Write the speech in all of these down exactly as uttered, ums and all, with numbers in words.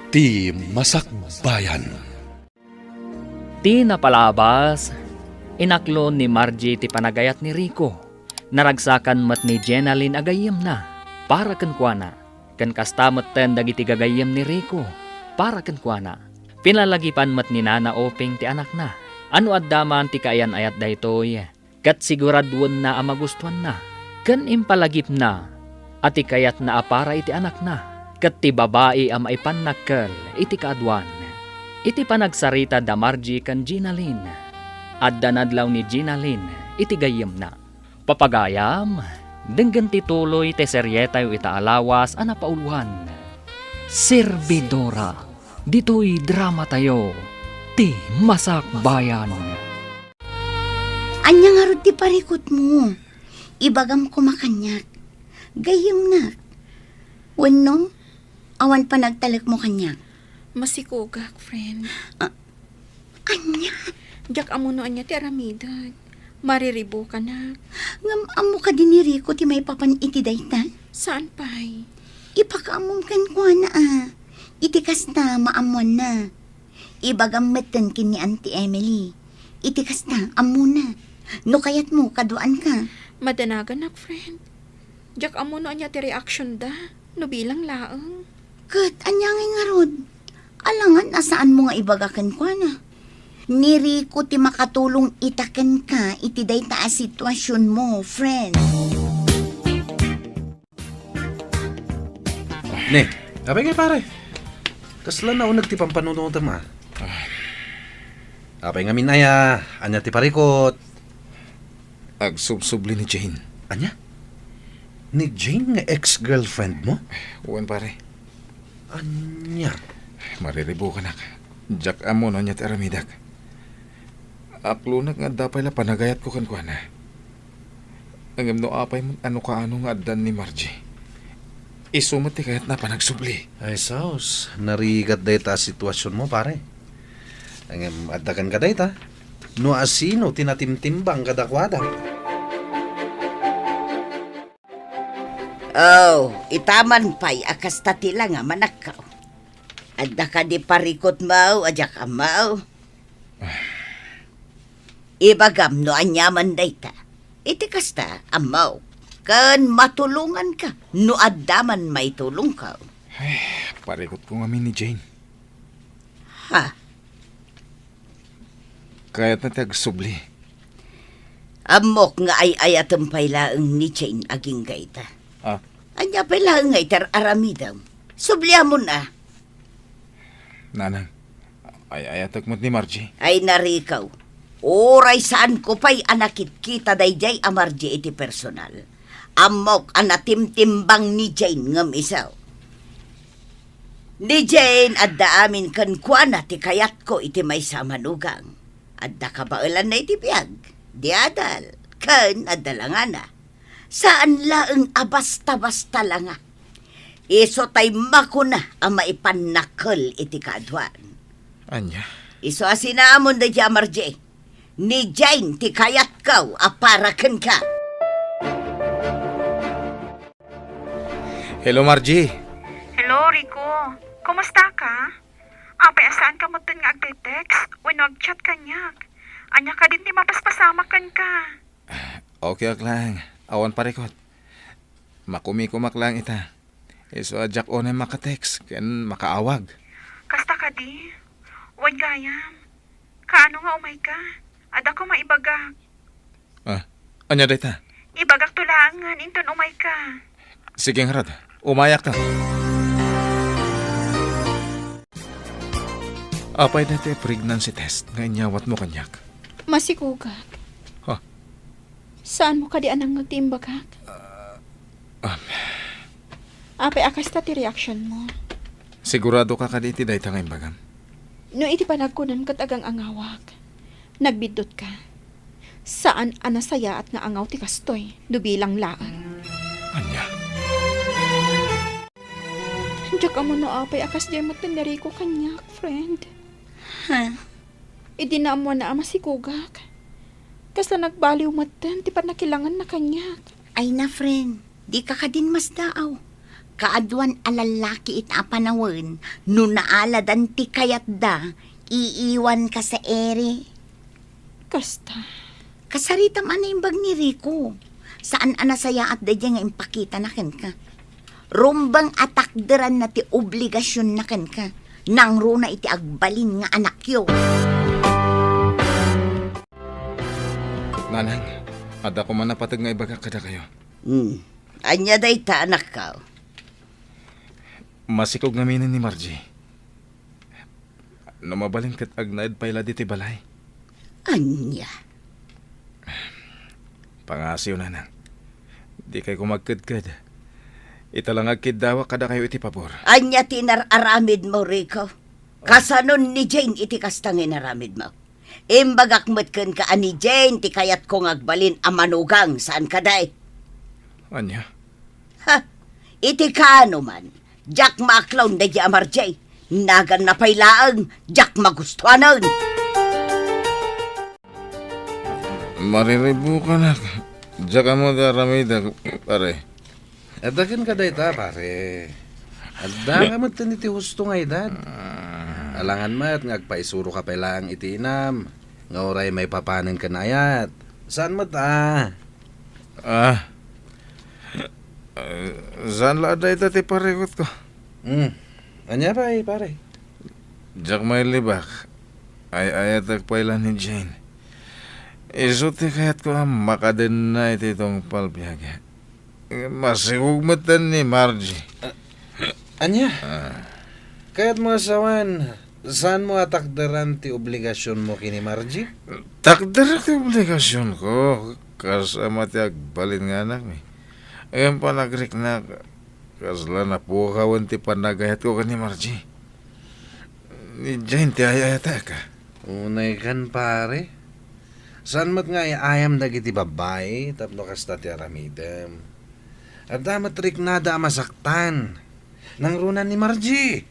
Ti Masakbayan. Ti napalabas, inaklon ni Margie ti panagayat ni Rico. Naragsakan met ni Jenalyn a gayyemna para kenkuana, ken kasta metten dagiti gagayyem ni Rico para kenkuana. Pinalagipan met ni Nana Oping ti anakna. Ano adda man ti kaayan-ayat daytoy? Ket siguraduenna a magustuanna, ken impalagipna a ti kayatna a para iti anakna, ket ti babai a maipannakkel iti kaaduan. Iti panagsarita da Margie ken Gina Lynn, adda nadlaw ni Gina Lynn iti gayyemna. Papagayam, denggen ti tuloy ti serietayo ita a lawas a napauloan. Servidora, ditoy dramatayo, ti Masakbayan. Ania ngarud ti parikutmo? Ibagam koma kaniak. Gayyemnak. Wenno, awan panagtalekmo kaniak? Masikogak, friend. Ah, ania? Diak ammo no ania ti aramidek. Mariribukanak. Ngem ammo kadi ni Rico ti maipapan iti dayta? Saan pay? Ipakaammom kenkuana a. Iti kasta, maammoanna. Ibagam metten ken ni Auntie Emily. Iti kasta, ammona. No kayatmo, kaduaanka. Madanaganak, friend. Diak ammo no ania ti reaksionda, no bilang laeng. Ket ania ngay ngarud? Alangan a saanmo nga ibaga kenkuana. Ni Rico ti makatulong ita kenka iti dayta a situasionmo, friend. Ne, apay ngay, pare? Kasla nauneg ti pampanunotem, a? Apay ngamin aya? Ania ti parikut? Agsubsubli ni Jane. Ania? Ni Jane nga ex-girlfriendmo? Wen, pare. Ania? Mariribukanak. Diak ammo no ania ti aramidek. Aklonak nga adda pay la panagayatko kenkuana. Ngem no apay met a no kaano nga addan ni Margie, isu met ti kayatna a panagsubli. Ay, sus, narigat dayta a situasionmo, pare. Ngem adda kenka dayta, no asino ti natimtimbang kadakuada. Oh, ita man pay a kasta ti langa, manakkaw. Adda kadi parikutmo a diak ammo? Ibagam no aniaman dayta. Iti kasta, ammok, ken matulonganka no adda man maitulongko. Ay, parikutko ngamin ni Jane. Ha? Kayatna ti agsubli. Ammok nga ay-ayatem pay laeng ni Jane agingga ita. Ah? Ania pay laeng nga iti ar-aramidem? Subliamon a. Nanang, ay-ayatek met ni Margie. Ay, narikaw. Uray saanko pay a nakitkita daydiay a Margie iti personal, ammok a natimtimbang ni Jane ngem isu. Ni Jane, adda amin kenkuana ti kayatko iti maysa a manugang. Adda kabaelanna iti biag, di adal, ken adda langana. Saan laeng a basta-basta langa. Isu tay makuna a maipannakkel iti kaaduan. Ania? Isu a sinaamon daydiay a Margie. Ni Jane ti kayatko a para kenka. Hello, Margie. Hello, Rico. Kumusta ka? Apay a saanka metten nga agte-text wenno agchat kaniak? Ania kadin ti mapaspasamak kenka? Okay ak laeng. Awan parikut. Makumikumak laeng ita. Isu a diak unay maka-text ken makaawag. Kasta kadi? Wen gayam. Kaano nga umayka? Adda koma ibagak. Ah, ania dayta? Ibagakto laengen inton umayka. Sige ngarud, umayakto. Apay dayta a pregnancy test nga inyawatmo kaniak? Masikogak. Ha? Saanmo kadi a nangngeg ti imbagak? Ah, Apay a kasta ti reaksionmo? Siguradoka kadi iti dayta nga imbagam? No iti panagkunam ket agang-angawak, nagbiddutka. Saan a nasayaat nga angaw ti kastoy no bilang laeng. Ania? Diak ammo no apay a kasdiay metten ni Rico kaniak, friend. Ha? Idi naammoanna a masikogak, kasla nagbaliw metten ti pannakilanganna kaniak. Ay na, friend, dika kadin masdaaw. Kaaduan a lallaki ita a panawen, no naaladan ti kayatda, iiwanka sa iri. Kasta. Kasaritam a naimbag ni Rico. Saan a nasayaat daydiay nga impakitana kenka. Rumbeng a takderanna ti obligasionna kenka. Nangruna iti agbalin nga anakyo. Nanang, adda koma napateg nga ibagak kadakayo. Hmm. Ania dayta, anakko? Masikog ngaminen ni Margie. No mabalin ket agnaed pay la ditoy balay. Ania? Pangasiw, nanang. Dikay koma agkedked. Ita la nga agkiddawak kadakayo iti pabor. Ania ti inar-aramidmo, Rico? Kasanon ni Jane iti kasta nga inaramidmo? Imbagak met kenka a ni Jane ti kayatko nga agbalin a manugang, saan kadi? Ania? Ha! Iti kaano man, diak maaklaw daydi a Margie. Naganna pay laeng, diak magustuanen. Mariribukanak. Diak ammo ti aramidek, pare. Adda kenka dayta, pare. Adda ka met iti husto nga edad. Ah. Alangan met nga agpaisuroka pay laeng iti inam, nga uray maipapanen ken ayat. Saan met a? Ah. Ah, saan la dayta ti parikutko? Hmm. Ania pay, pare? Diak mailibak. Ay-ayatek pay la ni Jane. Isu ti kayatko a makadenna iti tungpal biag. Masikog met ni Margie. Ah, ania? Ah. Kayatmo a sawen, saanmo a takderan ti obligasionmo ken ni Margie? Takderak ti obligasionko, kas ama ti agbalin nga anakmi. Ngem panagriknak, kasla napukawen ti panagayatko ken ni Margie. Ni Jane ti ay-ayatek. Unay kan, pare. Saan met nga ay-ayam dagiti babbai tapno kasta ti aramidem. Adda met riknada a masaktan. Nangruna ni Margie.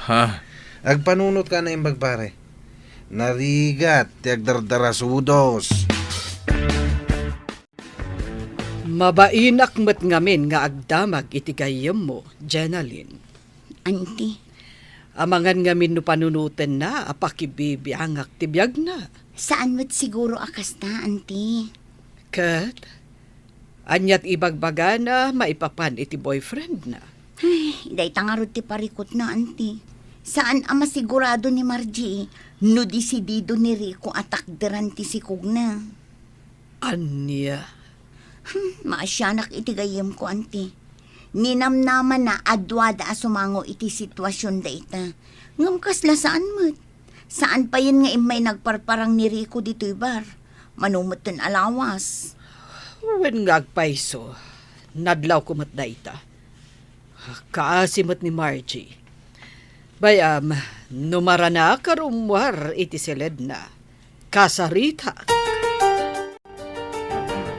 Ha? Agpanunotka a naimbag, pare. Narigat ti agdardarasudos. Mabainak met ngamin nga agdamag iti gayyemmo, Jenalyn. Auntie. Amangan ngamin no panunotenna a pakibibiangak ti biagna. Saan met siguro a kasta, Auntie. Ket, ania ti ibagbagana maipapan iti boyfriendna? Ay, dayta ngarud ti parikutna, Auntie. Saan a masigurado ni Margie no desidido ni Rico a takderan ti sikogna. Ania? Hmm, maasianak iti gayyemko, Auntie. Ninamnamana a duada a sumango iti situasionda ita. Ngem kasla saan met. Saan payen nga immay nagparparang ni Rico ditoy bar. Mano metten a lawas. Wen nga agpayso, nadlawko met dayta. Kaasi met ni Margie. Bay-am, no maranak a rummuar iti siledna, kasaritak.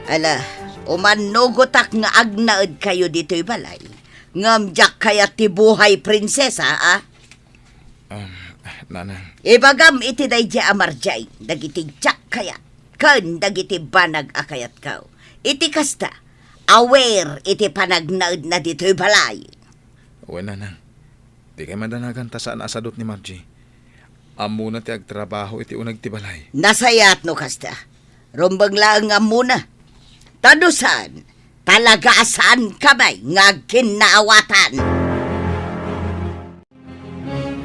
Ala, umannugotak nga agnaedkayo ditoy balay, ngem diak kayat ti buhay prinsesa, a? Um, Nanang. Ibagam iti daydi a Margie, dagiti diak kayat, ken dagiti banag a kayatko. Iti kasta, aware iti panagnaedna ditoy balay. Wen, Nanang. Dikay madanagan ta saan a sadut ni Margie. Ammona ti agtrabaho iti uneg ti balay. Nasayaat no kasta. Rumbeng laeng nga ammona. Ta no saan, talaga a saanka met nga agkinnaawatan.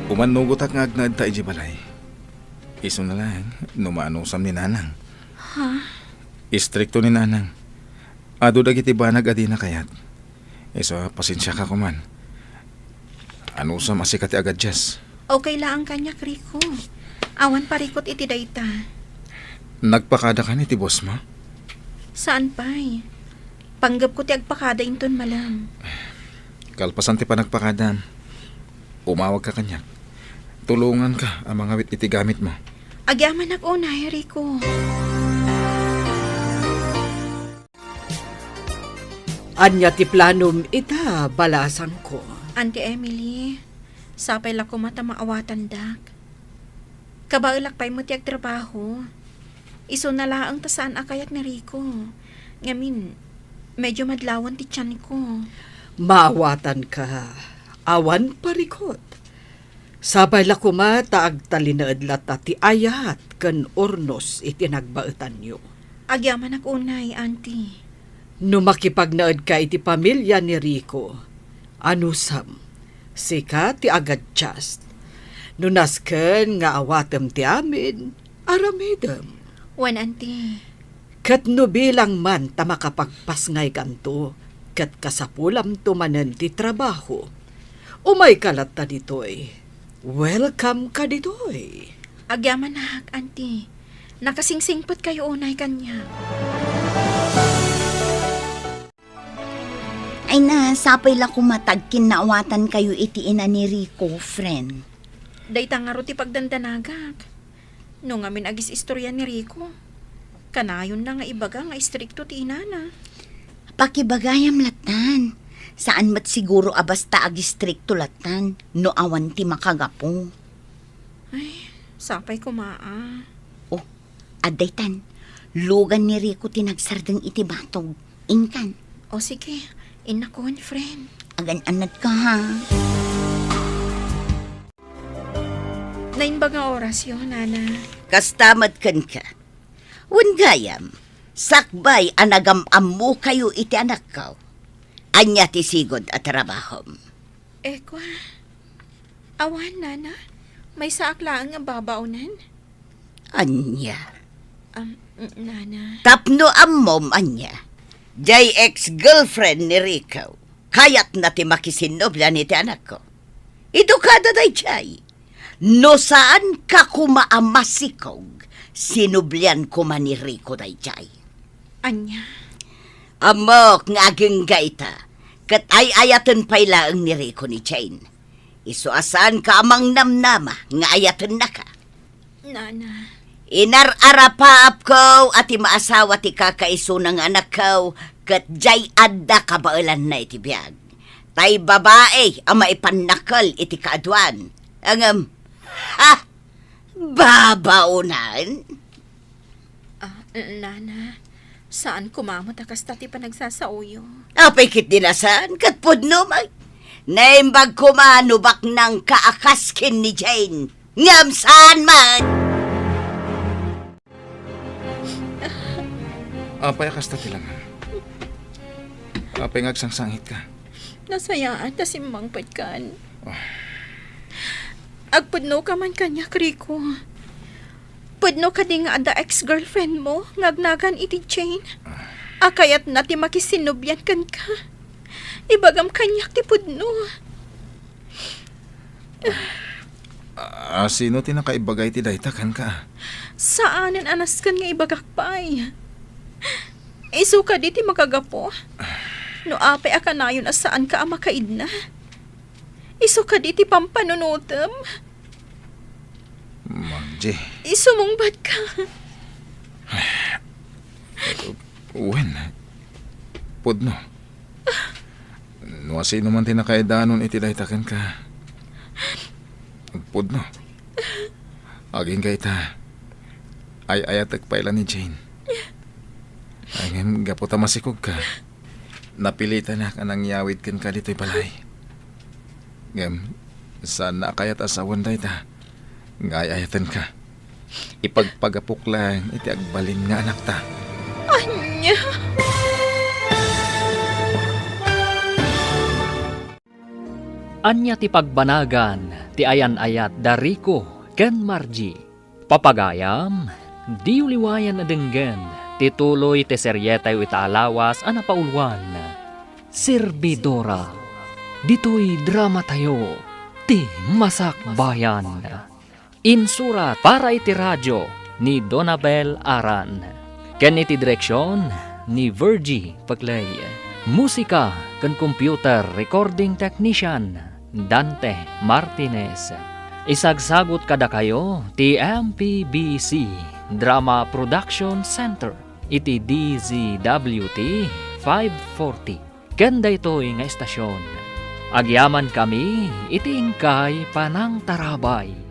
Umannugotak nga agnaedta idiay balay. Isuna laeng no maanusam ni Nanang. Ha? Istrikto ni Nanang. Adu dagiti banag a dina kayat. Isu a, pasensiaka koman. Anusam a sika ti agadias. Okay laeng kaniak, Rico. Awan parikut iti dayta. Nagpakada kan iti bossmo? Saan pay. Panggepko ti agpakada inton malem. Kalpasan ti panagpakadam, umawagka kaniak. Tulonganka a mangawit iti gamitmo. Agyamanak unay, Rico. Ania ti planom ita, balasangko? Auntie Emily, sapay la koma ta maawatandak. Kabaelak pay met ti agtrabaho. Isuna laeng ta saan a kayat ni Rico. Ngamin, medyo madlawan ti tianko. Maawatanka, awan parikut. Sapay la koma ta agtalinaed latta ti ayat ken urnos iti nagbaetanyo. Agyamanak unay, Auntie. No makipagnaedka iti pamilia ni Rico, anusam, sika ti agadjust. No nasken nga awatem ti amin, aramidem. Wen, Auntie. Ket no bilang man ta makapagpasngaykanto, ket kasapulamto manen ti trabaho, umayka latta ditoy. Welcome ka ditoy. Agyamanak, Auntie. Nakasingsingpetkayo unay kaniak. Ay na, sapay la koma ta agkinnaawatankayo iti ina ni Rico, friend. Dayta ngarud ti pagdandanagak. No ngamin agis-istorya ni Rico, kanayonna nga ibaga nga istrikto ti inana. Pakibagayam lattan. Saan met siguro a basta agistrikto lattan no awan ti makagapu. Ay, sapay koma a. Oh, adda itan. Lugan ni Rico ti nagsardeng iti batog. Inkan. O sige, innakon, friend. Agan-anadka, ha? Naimbag nga orasyo, Nana. Kasta met kenka. Wen gayam, sakbay a nagam-ammokayo iti anakko. Ania ti sigud a trabahom? Ekwa. Awan, Nana. Maysaak laeng nga babaonen. Ania? Am, Nana. Tapno ammom, ania? Jay ex-girlfriend ni Rico. Kayatna ti makisinnublian iti anakko. Edukada dayjay. No saanka koma a masikog, sinublian koma ni Rico dayjay. Ania? Ammok nga agingga ita, ket ay-ayaten pay laeng ni Rico ni Jane. Isu a saanka a mangnamnama nga ayatennaka. Nana. Inar-arapaapko a ti maasawa ti kakaisuna nga anakko, ket jay adda kabaelanna iti biag. Tay babai a maipannakkel iti kaaduan. Ngem, ha? Babaonan? Ah, Nana, saan koma met a kasta ti panagsasaoyo. Apay ketdi a saan, ket pudno met. Naimbag koma no baknangka a kas ken ni Jane. Ngem saan met! Apay a kasta ti langan? Apay nga agsangsangitka? Nasayaat ta simmangpetkan. Ah. Agpudnoka man kaniak, Rico. Pudno kadi nga adda ex-girlfriend mo nga agnagan iti Jane? Ah. A kayatna ti makisinnublian kenka? Ibagam kaniak ti pudno. Ah, sino ti nakaibaga iti dayta kenka? Saanen a nasken nga ibagak pay. Isu kadi ti makagapu? No apay a kanayon a saanka a makaidna? Isu kadi ti pampanunotem? Margie. Isumungbatka. Wen, pudno. No asino man ti nakaidanon iti dayta kenka, pudno. Agingga ita, ay-ayatek pay la ni Jane. Ay, ngem gapu ta masikogka, napilitanak a nangyawid kenka ditoy balay. Ngem, saanna a kayat a sawen dayta nga ay-ayatenka. Ipagpagapok laeng iti agbalin nga anakta. Ania? Ania ti pagbanagan ti ayan-ayat da Rico ken Margie? Papagayam, diyo liwayan a denggen ti tuloy ti serietayo ita a lawas a napauluan, Servidora. Ditoy dramatayo, ti Masakbayan. Insurat para iti radio ni Donabel Aran, ken iti direksion ni Virgie Paclay. Musika ken computer recording technician, Dante Martinez. Isagsagut kadakayo ti M P B C Drama Production Center iti D Z W T five forty. Ken daytoy nga estasion, agyamankami iti inkay panangtarabay.